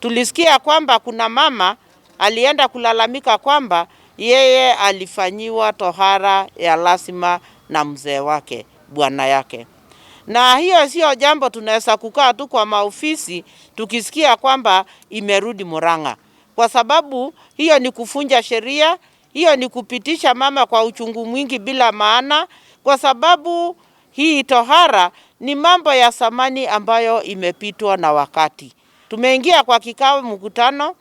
Tulisikia kwamba kuna mama alienda kulalamika kwamba yeye alifanyiwa tohara ya lazima na mzee wake, bwana yake. Na hiyo sio jambo tunaweza kukaa tu kwa maofisi tukisikia kwamba imerudi Murang'a, kwa sababu hiyo ni kuvunja sheria, hiyo ni kupitisha mama kwa uchungu mwingi bila maana, kwa sababu hii tohara ni mambo ya zamani ambayo imepitwa na wakati. Tumeingia kwa kikao mkutano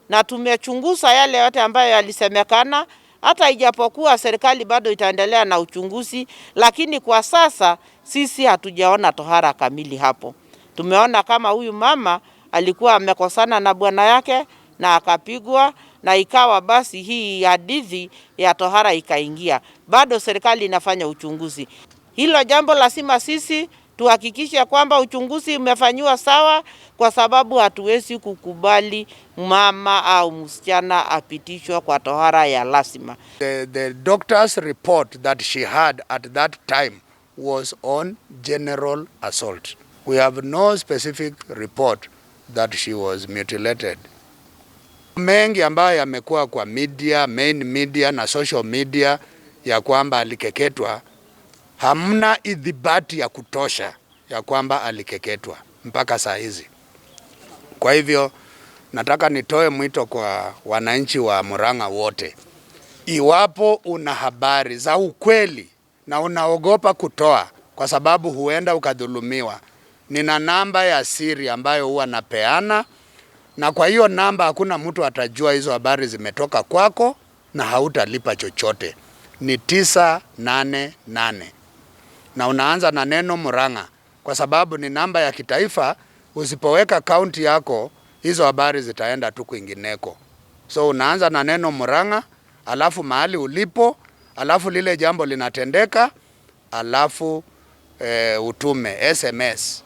na tumechunguza yale yote ambayo yalisemekana, hata ijapokuwa serikali bado itaendelea na uchunguzi, lakini kwa sasa sisi hatujaona tohara kamili hapo. Tumeona kama huyu mama alikuwa amekosana na bwana yake na akapigwa na ikawa basi hii hadithi ya tohara ikaingia. Bado serikali inafanya uchunguzi. Hilo jambo lazima sisi tuhakikishe kwamba uchunguzi umefanyiwa sawa, kwa sababu hatuwezi kukubali mama au msichana apitishwe kwa tohara ya lazima. The doctor's report that she had at that time was on general assault. We have no specific report that she was mutilated. Mengi ambayo yamekuwa kwa media, main media na social media ya kwamba alikeketwa, hamna ithibati ya kutosha ya kwamba alikeketwa mpaka saa hizi. Kwa hivyo nataka nitoe mwito kwa wananchi wa Murang'a wote, iwapo una habari za ukweli na unaogopa kutoa kwa sababu huenda ukadhulumiwa, nina namba ya siri ambayo huwa napeana, na kwa hiyo namba hakuna mtu atajua hizo habari zimetoka kwako na hautalipa chochote. Ni 988 na unaanza na neno Murang'a kwa sababu ni namba ya kitaifa. Usipoweka kaunti yako, hizo habari zitaenda tu kwingineko. So unaanza na neno Murang'a, alafu mahali ulipo, alafu lile jambo linatendeka, alafu utume SMS.